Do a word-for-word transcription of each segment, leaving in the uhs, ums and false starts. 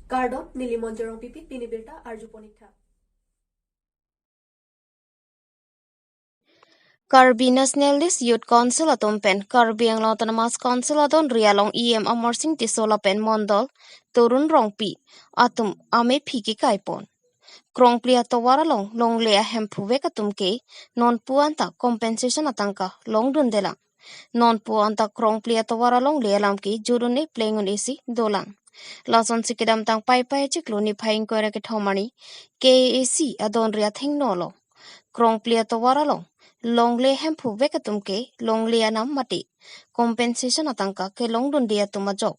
Kardom, neli Monjorong Pipit, pini birta arju ponik tha. Karbi Nationalist Youth Council atum pen Karbi Anglong Autonomous Council adonri along E M Amarsing Tisso lapen Mondol Torun Rongpi atum amephi kekai pon. Krongpli atovar along longle ahemphu vek atum ke nonpu anta compensation atangka longdundelang. Nonpu anta Krongpli atovar alongle alam ke jurune pleng un-e si dolang. Lasonsi kedamtang Paipai achiklo niphai ingkoi ra kethom arni K A A C adonri athengno along Krongpli atovar along longle hemphu vek atum ke longle anam mate compensation atangka kelongdunde atum ajok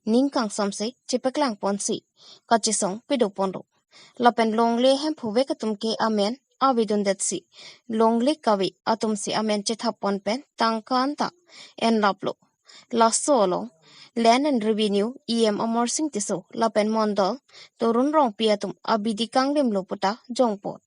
ning kangsamse chepaklang ponsi kachesong pedo ponlo. Lapen longle hemphu vek atum ke amen avedundetsi longle kave atumsi amen chethap pon pen tangka anta enlaplo. Laso along Land and Revenue E M Amarsing Tisso lapen Mondol Torun Rongpi atum abidi kanglimlo puta jongpon.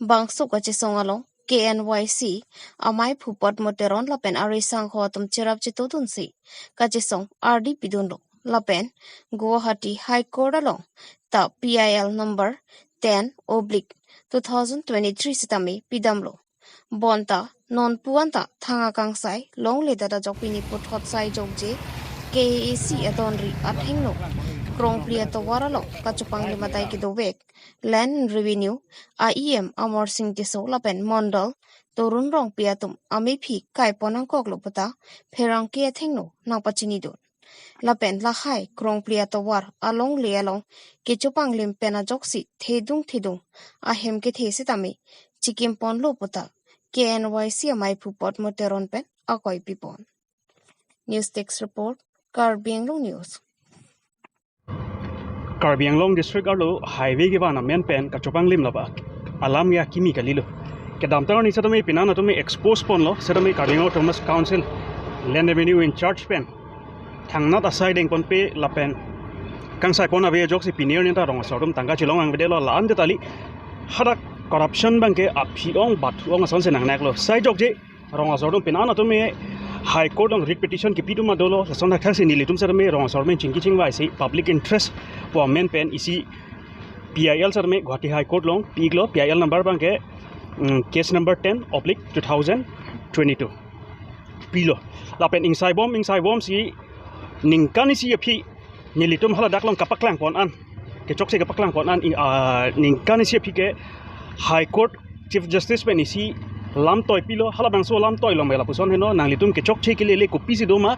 Bangso kachesong along K N Y C amaiphu Padmo Teron lapen ari sangho atum cherap chetodunsi kachesong ardi pidunlo. Lapen Guwahati High Court along ta P I L number ten oblique two thousand twenty-three sitame pidamlo. Bonta nonpu anta thang akangsai longle dada jok pini puthot sai jokje K A A C adonri athengno Krongpli atovar along kachopanglim adai kedovek Land and Revenue a E M Amarsing Tisso lapen Mondol Torun Rongpi atum amephi kai pon nangkoklo puta pherangke athengno nangpachinidun. Lapen lahai Krongpli atovar alongle along kechopanglim pen ajoksi thedung thedung ahem kethe sitame chikim ponlo puta K N Y C amaiphu Padmo Teron pen akoi pipon. News Desk Report, Karbi Anglong News. Karbi Anglong District arlo highway kevan amen pen kachopanglim laba alam ya kimi kalilo. Kedamtang arni setame pinan atum expose ponlo, setame Karbi Anglong Autonomous Council Land Revenue in charge pen thangnat asai dengponpe lapen kangsai pon ave ajoksi pini arni anta rong asor atum tangka chelong angvedetlo, la-an detali hadak corruption abangke aphi-ong bathu-ong asonsi nangneklo. Sai jokje rong asor atum pinan atum me High Court along writ petition kepi atum ma dolo, lason thakthaksi nelitum setame rong asor amen chingki chingvaisi public interest pu amen pen isi P I L setame Guwahati High Court along pi-iklo, P I L number abangke, mm, case number ten oblique two thousand twenty-two pilo. Lapen ingsaibom ingsaibomsi ningkan isi aphi nelitum hala dak along kapaklang pon an, kechokche kapaklang pon an, i-, ah, ningkan isi aphi ke High Court Chief Justice pen isi lamtoi pilo, halabangso lamtoi along me lapuson heno, nanglitum kechokche kelele kopisi doma,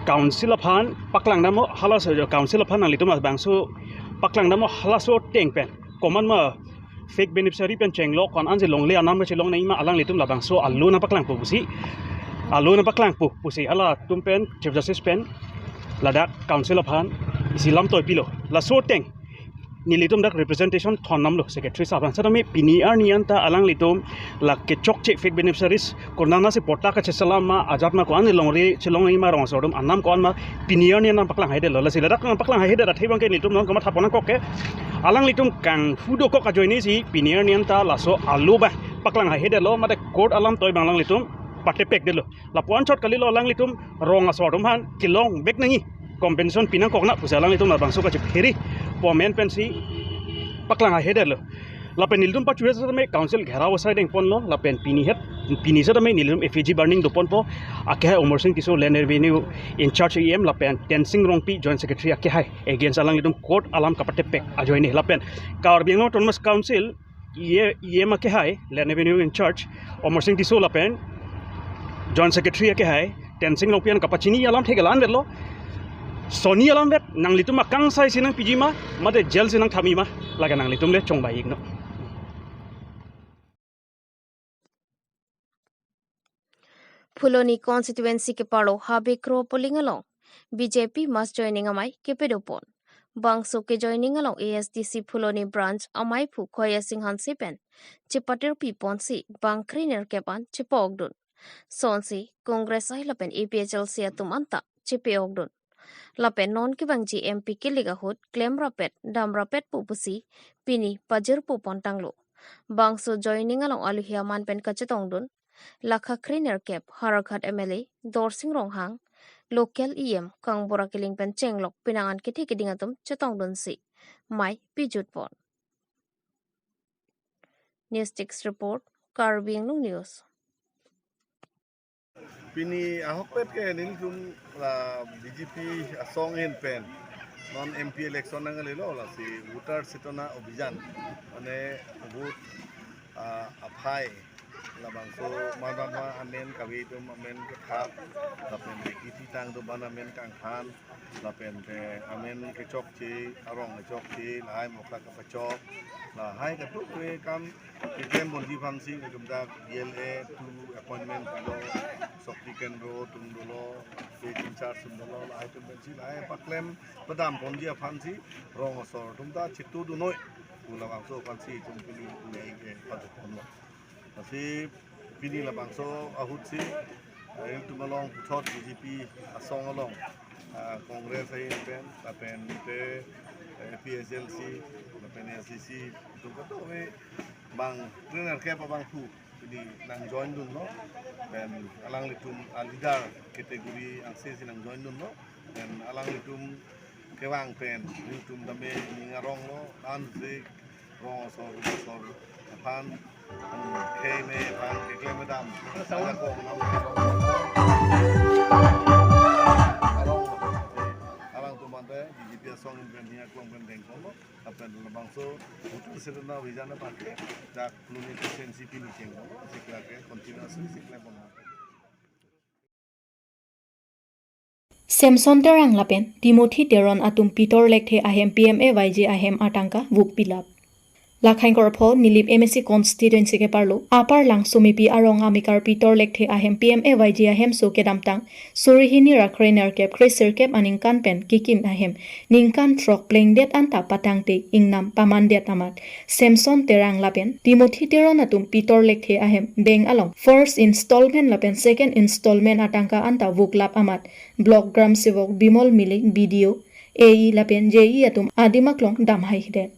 council aphan paklang damlo, halaso council aphan nanglitum labangso paklang damlo, halaso ateng pen komat ma fake beneficiary pen chenglok ko-an ansi longle anam kachelong nangji ma, alanglitum labangso alo nangpaklangpo pusi, alo nangpaklangpo pusi halatum pen Chief Justice pen ladak council aphan isi lamtoi pilo. Laso ateng nelitum dak representation thon damlo secretary sahab aphan. Setame pini arni anta alanglitum la kechokche fake beneficiaries konatsi patta kacheselam ma, ajat ma, ko-an longri chelong nangji ma, rong asor atum anam ko-an ma, pini arni nangpaklang haidetlo. Lasi ladak nangpaklang haidet athe abangke nelitum non komat hapon nangkok ke, alanglitum kanghu dokok ajoinesi pini arni anta laso alo abang paklang haidetlo, mate court alamtoi abang alanglitum patepekdetlo. Lapu-an chot kalilo, alanglitum rong asor atum aphan kelong vek nangji, compensation pinangkok nang pusi alanglitum labangso kachephere pu amen pensi paklang haidetlo. Lapen nelitum pachu-et setame council gherao asai dengponlo, lapen pini het, pini setame nelitum F I G burning doponpo, akehai Amarsing Tisso Land Revenue in charge E M lapen Tensing Rongpi Joint Secretary akehai against alanglitum court alam kapatepek ajoine. Lapen Karbi Anglong Autonomous Council E M, E M akehai Land Revenue in charge Amarsing Tisso lapen Joint Secretary akehai Tensing Rongpi an kapachini alamthe ke la-an vetlo. Sonni alam vet, nanglitum akangsai si nangpiji ma, mate jail si nangthapji ma, lake nanglitum le chongbai-iknon. Phuloni constituency keparlo Habe Kro polling along B J P mass joining amei kepadopon. Bangso kejoining along A S D C Phuloni branch ameiphu Khoyasing Hanse pen chepatirpiponsi bang krenerkep an chepa-okdun. Lasonsi Congress ahi lapen A P H L C atum anta chepa-okdun. Lapen non kevangji M P kilik ahut klemrapet damrapetpo pusi pini pajirpo pontanglo. Bangso joining along alohi aman pen kachetongdun lakha krenerkep Howraghat M L A Dorsing Ronghang, local E M Kangbura Killing pen chenglok penang an kethe keding atum chetongdunsi mai pijutpon. News Desk Report, Karbi Anglong News. Pini ahokpet ke nelitum la B J P asong ahin pen non M P election nangkalilo, lasi Voter Chetona Abhiyan, mane vote, ah, aphai, labangso mama amen kave atum amen kethap, lapen kithi tang atum aphan amen kangthan, lapen te amen kechokche, arong kechokche, lahai mokha kapachok, lahai katuk ke kam keklem ponji aphansi, nelitum dak D L A two appointment pulo, Shakti Kendra atum dolo, state in charge atum dolo, lahai atum pensi lahai paklem padam ponji aphansi, rong asor atum ta chitu dunoi pu labangso aphansi itum pini nai ke padu ponlo. Lasi pini labangso ahutsi, eh, itum along puthot B J P asong along, ah, Congress ahin pen, lapen te, eh, A P H L C, lapen A C C, itum kado me bang trainer ke pa bang pu, pini nang join dunlo, pen alanglitum a leader category angse si nang join dunlo, pen alanglitum kevang pen, itum tame ning aronglo, dan zik, rong asor, rong asor aphan, hmm, khei me aphan keklem dam, saja kong nam arong, alangtum ante B J P asong ahin pen ning aklong pen dengponlo, lapen labangso Voter Chetona Abhiyan aphan ke dak nuni constituency pini chengponlo, sikla ke continuously sikla ponlo. Semson Terang lapen Timothy Teron atum pitor lekthe ahem P M A Y G ahem atangka vuk pilap. Lakhain Korpho Nilip M A C constituency keparlo Upper Langsomepi arong amekar pitor lekthe ahem P M A Y G ahemso kedamtang suri hini ra kre nerkep kre sirkep aningkan pen kekim ahem ningkan throk plengdet anta patangte ingnam pamandet amat Semson Terang lapen Timothy Teron atum pitor lekthe ahem bank along first installment lapen second installment atangka anta vuklap amat Block Gram Sevok Bimol Milik, B D O, A E lapen J E atum adim aklong dam haihedet.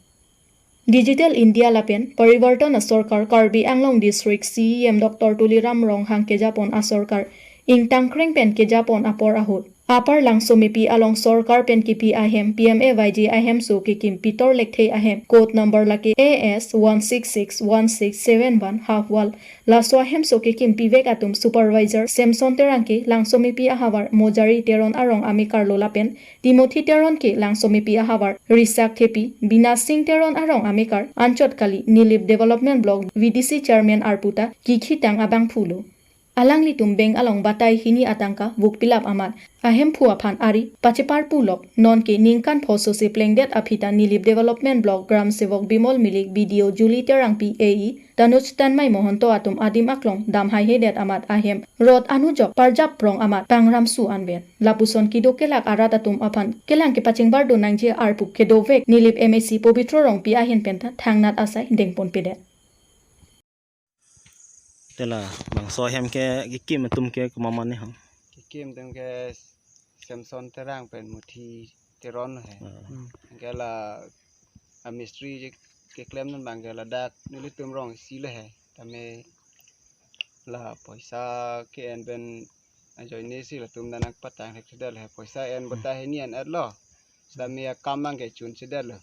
Digital India lapen Parivartan Asorkar Karbi Anglong District C E M Doctor Tuliram Ronghang kejapon asorkar ingtangkreng pen kejapon apor ahut Upper Langsomepi along sorkar pen kipi ahem P M A Y G ahemso kekim pitor lekthe ahem code number lake A S one six six one six seven one half wall, laso ahemso kekim pivek atum supervisor Semson Terang ke Langsomepi ahavar Mojari Teron arong amekar lo lapen Timothy Teron ke Langsomepi ahavar Risak Thepi, Bina Singh Teron arong amekar anchot kali Nilip Development Block V D C Chairman arpu ta kikhitang abangphu lo. Alanglitum bank along batai hini atangka vuk pilap amat ahemphu aphan ari pachepar pulok, nonke ningkan pho sose plengdet aphi ta Nilip Development Block Gram Sevok Bimol Milik, B D O Julie Terangpi, A E Tanuj Tanmay Mohonto atum adim aklong dam haihedet amat ahem rot anujok parjap prong amat pangram su anvet. Lapuson keduk kelak arat atum aphan kelang kepachingbar do nangji arpu kedovek Nilip M A C Pobitro Rongpi ahin pen ta thangnat asai dengponpedet. Te labangso ahem ke kekim atum ke komat ma ne ho? Kekim atum ke Semson Terang pen Timothy Teron he. Ah. Hmm. Anke la amistri je keklem non abang ke ladak nelitum rong isi lo he. Tame la poisa ke-en pen ajoine si latum ta nangpatang thekthedet lo he. Poisa en Hmm. batai hini en-et lo. Sitame akam abang ke chunchedet lo.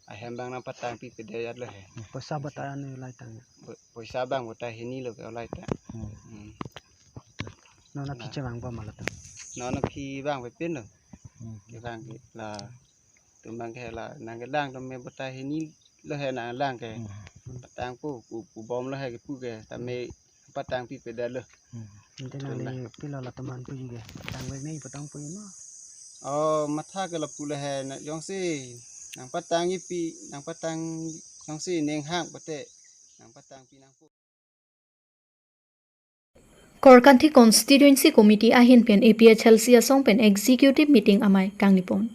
Ahem abang nangpatang pipedet lo he. Poisa batai anu laitang. Po-, poisa abang batai hini lo ke laitang. Hmm. Hmm. Non aphi Nah. chevang bom ma latum? Non aphi vangpepin lo. Hmm. Kevang ke latum abang ke la nangkelang tame batai hini lo he nanglang ke. Hmm. Patang pu, pu, pu bom lo he kepu ke tame patang pipedet lo. Hmm. Ante Tun nangli la. Pilo latum aphan puji ke. Tangvek nangji patang puji ma? Oh, matha ke lapu lo he na jongsi nangpatangji pi, nangpatang jongsi ning hang pute nangpatang pi nangpo. Korkanthi Constituency Committee ahin pen A P H L C asong pen Executive Meeting amei kangnipon.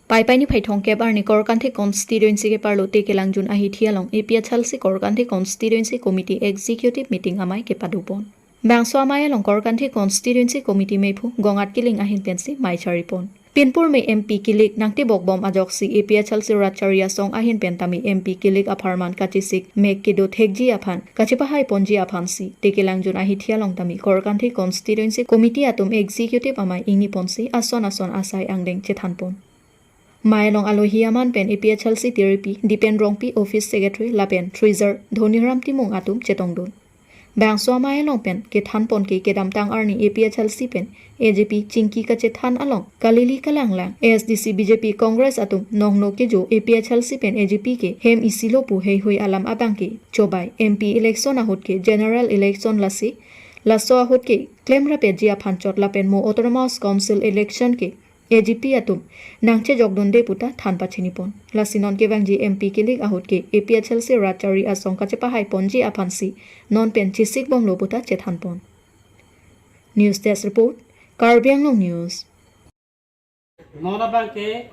Paipai niphai thomkep arni Korkanthi Constituency keparlo Tekelangjun ahithi along A P H L C Korkanthi Constituency Committee Executive Meeting amei kepadopon. Bangso amei along Korkanthi Constituency Committee meiphu Gongat Killing ahin pensi mei charipon. Pinpur me M P kilik nangtebok bom ajoksi A P H L C rat chari asong ahin pen tame M P kilik apharman kachesik mek kedo thekji aphan kachepahai ponji aphansi Tekelangjun ahithi along tame Korkanthi Constituency Committee atum Executive amei ingniponsi ason ason asai angdeng chethanpon. Amei along alohi aman pen A P H L C tiripi Dipen Rongpi, Office Secretary, lapen Treasurer Dhoniram Timung atum chetongdun. Bangso amei along pen kethanpon ke kedamtang arni A P H L C pen A G P chingki kachethan along kalili kalanglang A S D C, B J P, Congress atum nongno kejo A P H L C pen A G P ke hem isilo pu heihui alam abang ke chobai. M P election ahut ke general election, lasi laso ahut ke klemrap ji aphan chot lapen mo Autonomous Council election ke A G P atum nangchejokdunde puta than pachinipon. Lasi non kevangji M P kilik ahut ke A P H L C rat chari asong kachepahaiponji aphansi non pen chisikbomlo puta chethanpon. News Desk Report, Karbi Anglong News. Non abang ke,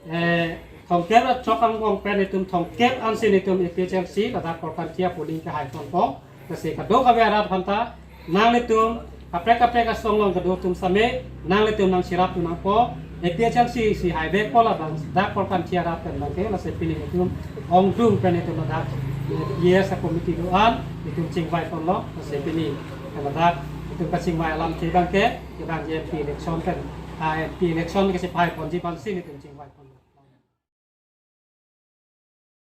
eh, thomkep ra chok angbong pen itum thomkep ansi itum A P H L C ladak Korkanthi a-polling kehaiponpo. Lasi kadokave arat aphanta nanglitum kaprek kaprek asong along kedo atum same nanglitum nangcherapdun nangpo. A P H L C si haivekpo labang dak Korkanthi arat pen abang ke. Lasi pini itum ongdung pen itum ladak, eh, E S a-committee do-an itum chingvaiponlo. Lasi pini ladak itum kachingvai alam ke abang ke, kevangji M P election pen, ah, M P election kachepahaiponji aphansi itum chingvai.